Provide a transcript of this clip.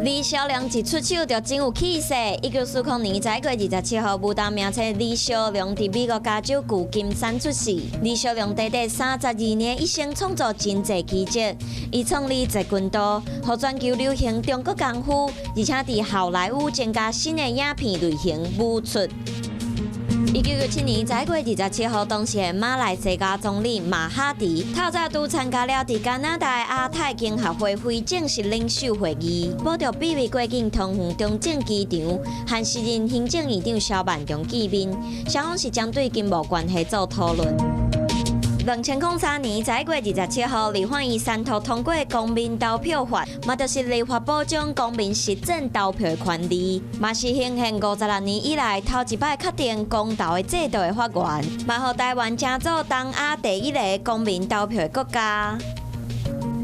李小龍一出手就真有氣勢。1940年11月27號，武打名星李小龍佇美國加州舊金山出世。李小龍短短32年一生創造真濟奇蹟，伊創立跆拳道，予全球流行中國功夫，而且佇好萊塢增加新的影片類型武術。1997年11月27號，當時的馬來西亞總理馬哈迪透早拄參加了佇加拿大亞太經合會非正式領袖會議，冒著秘密過境桃園中正機場，和時任行政院長蕭萬長見面，雙方是針對經貿關係做討論。2003年11月27號，立法院三讀通過公民投票法，嘛就是立法保障公民實踐投票的權利，嘛是行憲56年以來頭一擺確定公投的制度的法源，嘛予台灣成做東亞第一个公民投票的國家。